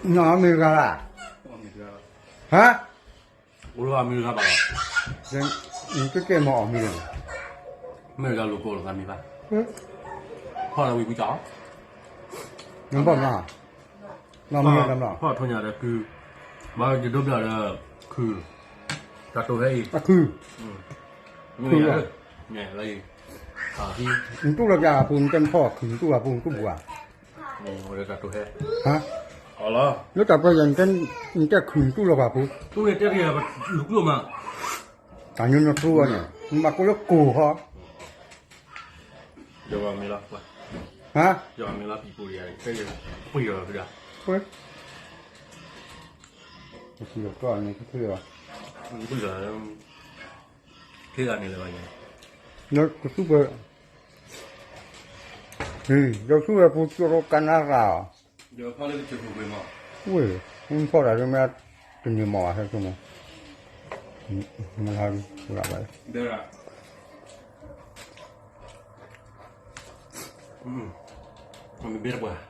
နအီၣ်မ့ၢ်ဂၤလၢ်, ဟါ, အိၣ်လၢအမ့ၢ်ဂၤဘၣ်လီၤ, နတကဲမ့ၢ်အီၣ်မ့ၢ်ဂၤ, မ့ၢ်ဂၤလိာ်ကိးလိာ်သးမ့ၢ်ဘၣ်, ဖီၣ်လီၤဝံၤကွံာ်ကၠီ, နဘီၣ်မး, နမ့ၢ်ဂၤမး, ဖီၣ်ထိၣ်ညါဒီးကု, ဘၣ်ယဒိးဘျၢၣ်ဒီး, ခု, တၢ်တိၢ်ဟဲအံၤ, အခု, မ့ၢ်, နတူၢ်လီၤပျၢ်ပူၤ နတဲနဖီၣ်ခု နတူၢ်ဘၣ်ပူၤ နတူၢ်ဘၣ်, လၢတၢ်ပှဲၤယၤ နတဲခု နတူၢ်လီၤပျၢ်ပူၤ, တၢ်ညိနသူဝဲန့ၣ် နဘၣ်ကိးလၢကိၢ်ဟီ, ယမ့ၢ်လီၤ, ယမ့ၢ်လီၤပံၤပူၤ, ပှ့ၤလီၤ, ပှ့ၤလီၤ, ကသူဝဲ, ဒီးသူဝဲပူၤကၠိရိကနၣ်ရၣ်, ဝ့ၢ်, မ့ၢ်ဖီၣ်တၢ်ဒ်မ့ၢ်, တန့ၢ်မီၢ်ဘၣ်ဟဲဆိကမိၣ်, မ့ၢ်လၢ, ဘဲတပှၤ,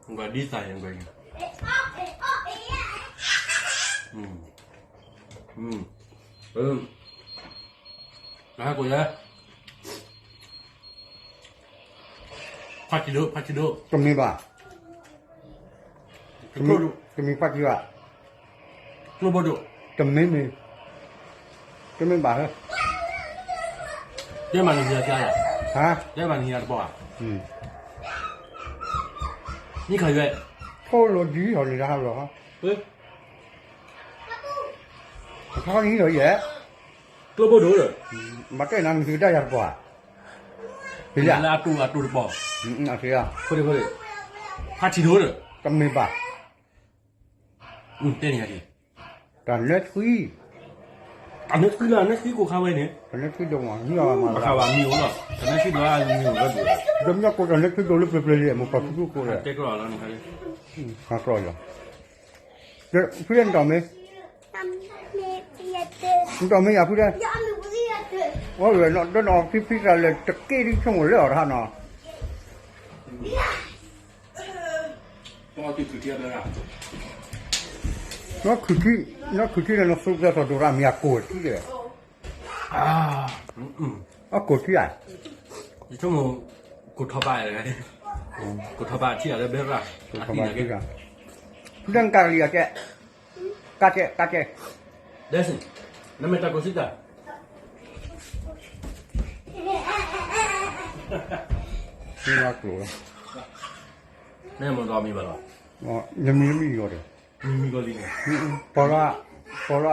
ဒ်သးယံၤ, ဟဲကိးယၤ, ဖးထံဒိၣ်, ဖးထံဒိၣ်, တမ့ၢ်ဘၣ်, တမ့ၢ်ဖးထံဘၣ်, ကျိဘိဒိၣ်, တမ့ၢ်မ့ၢ်, တမ့ၢ်ဘၣ်ဟဲ, တဲမးနဟံးအီၤ, ဟါ, တဲမးနဟံးအီၤတပီၢ်ဧါ, မ့ၢ်ခါယွဲ, ထိၣ်လိာ်ဒ်ဟီၣ်န့ၣ်တဟးလီၤ, အခါန့ၣ်ဟံးလီၤယဲ, ကျိဘိဒိၣ်ဒီး, ဘၣ်တဲနၤနဟံးကဒါယၤတပီၢ်ဧါ, လၢအတူၢ်အတူၢ်တပီၢ်, ဖးထံဒိၣ်ဒီး, တမ့ၢ်ဘၣ်, တဲန့ၣ်ယၤ, တၢ်နဲထွံ တၢ်နဲထွံလၢအနဲထွံကိးခါဝဲန့ၣ်, တၢ်နဲထွံဒိၣ်မး, ဘၣ်ဃးဘၣ်မံၤအိၣ်လီၤ, တၢ်နဲထွံဒိၣ်အမံၤအိၣ်လီၤ, ဒီးမ့ၢ်ကိးတၢ်နဲထွံဒိၣ်လၢပျၢၤပျၢၤလံ မိၢ်ပှၢ်ဖုကိးလၢ, တဲကျီလီၤ, ဟးကျီလီၤ, ဖုလဲၣ်နတၢ်မ့ၢ်, နတၢ်မ့ၢ်ယၤဖုလဲၣ်, အီၣ်ဝဲဒီးနအီၣ်ဖံဖံတၢ်လဲၣ် တက့ၢ်ဒ်ဆိကမိၣ်လၢအီၤတဟါနီၤ နခုၣ်ထံ, နခုၣ်ထံလၢနသူၣ်ကျဲသီၣ်ဒိၣ်ရၣ်မ့ၢ်အကိၢ်ထံလဲၣ်, အကိၢ်ထံဧါ, ယဆိကမိၣ်, ကိၢ်ထီၣ်ဘၣ်, ကိၢ်ထီၣ်ဘၣ်ထံၣ်အီၤလၢဘဲရၣ်, ဖုဒၢနကၤလံအကဲ, ကးကဲ, ကးကဲ, နမ့ၢ်တၢ်ကိၢ်စံးတၢ် မ့ၢ်ဝဲကျိၤလီၤ, မ့ၢ်မ့ၢ်ဒီးမံၤဘၣ်လီၤ, နမံၤမံၤဂီၤဒီး, မံၤမံၤဂီၤလံန့ၣ်, ပီလီၤ, ပီလီၤအပ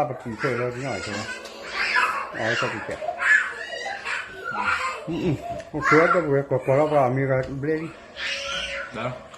တံၤခဲလၢာ်ညါအံၤ, အဝဲတံၤခဲ, အိၣ်ခိးဝဲတပှဲၤ ပီလီၤပှၤအမံၤဂၤဘျဲလံ, ဒီး